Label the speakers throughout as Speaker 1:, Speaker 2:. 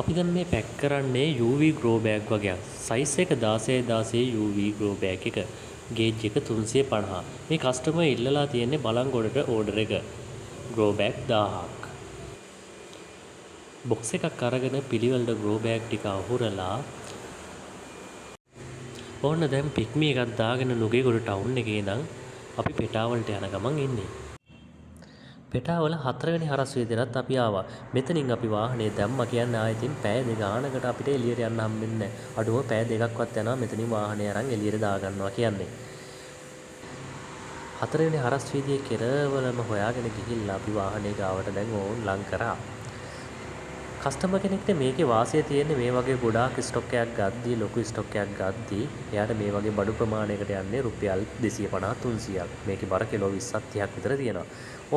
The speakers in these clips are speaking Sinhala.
Speaker 1: අපි දැන් මේ පැක් කරන්නේ UV grow bag වගයක්. සයිස් එක 16 16 UV grow bag එක. ගේජ් එක 350. මේ කස්ටමර් ඉල්ලලා තියෙන්නේ බලංගොඩට ඕඩර් එක. ග්‍රෝ බෑග් 1000ක්. බොක්ස් එකක් අරගෙන පිළිවෙලට ග්‍රෝ බෑග් ටික අහුරලා ඕන්න දැන් පික්මි එකක් දාගෙන නුගේගොඩ ටවුන් එකේ ඉඳන් අපි පෙටාවලට යන ගමන් ඉන්නේ. පෙටාවල හතරවෙනි හරස් වීදියටත් අපි ආවා. මෙතනින් අපි වාහනේ දැම්මා කියන්නේ ආයෙ ඉතින් පැය දෙක ගානකට අපිට එළියට යන්න හම්බෙන්නේ නැහැ. අඩුම පැය දෙකක්වත් යනවා මෙතනින් වාහනේ අරන් එළියට දාගන්නවා කියන්නේ. හතරවෙනි හරස් වීදියේ කෙළවරම හොයාගෙන ගිහිල්ලා අපි වාහනේ ගාවට දැන් ඕන් ලං කරා. කස්ටමර් කෙනෙක්ට මේකේ වාසිය තියෙන්නේ මේ වගේ ගොඩාක් ස්ටොක් එකක් ගද්දී, ලොකු ස්ටොක් එකක් ගද්දී එයාට මේ වගේ බඩු ප්‍රමාණයකට යන්නේ රුපියල් 250 300ක්. මේකේ බර කිලෝ 20ක් 30ක් විතර තියෙනවා.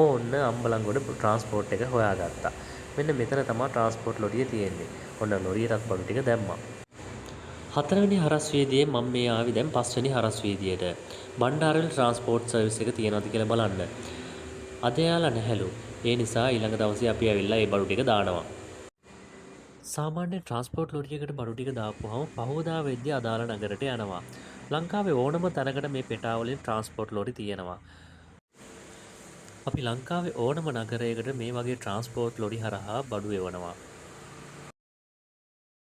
Speaker 1: ඕන්න අම්බලන්ගොඩ ට්‍රාන්ස්පෝර්ට් එක හොයාගත්තා. මෙන්න මෙතන තමයි ට්‍රාන්ස්පෝර්ට් ලොරිය තියෙන්නේ. ඔන්න ලොරියටත් බඩු ටික දැම්මා. හතරවෙනි හරස් වීදියේ මම මේ ආවේ දැන් පස්වෙනි හරස් වීදියට. බණ්ඩාරවල ට්‍රාන්ස්පෝර්ට් සර්විස් එක තියෙනවද කියලා බලන්න. අද එයාලා නැහැලු. ඒ නිසා ඊළඟ දවසේ අපි ඇවිල්ලා ඒ බඩු ටික දානවා. සාමාන්‍ය ට්‍රාන්ස්පෝර්ට් ලොරියකට බඩු ටික දාපුවහම පහුවදා වෙද්දී අදාළ නගරයට යනවා. ලංකාවේ ඕනම තැනකට මේ පෙටාවලින් ට්‍රාන්ස්පෝර්ට් ලොරි තියෙනවා. අපි ලංකාවේ ඕනම නගරයකට මේ වගේ ට්‍රාන්ස්පෝර්ට් ලොරි හරහා බඩු එවනවා.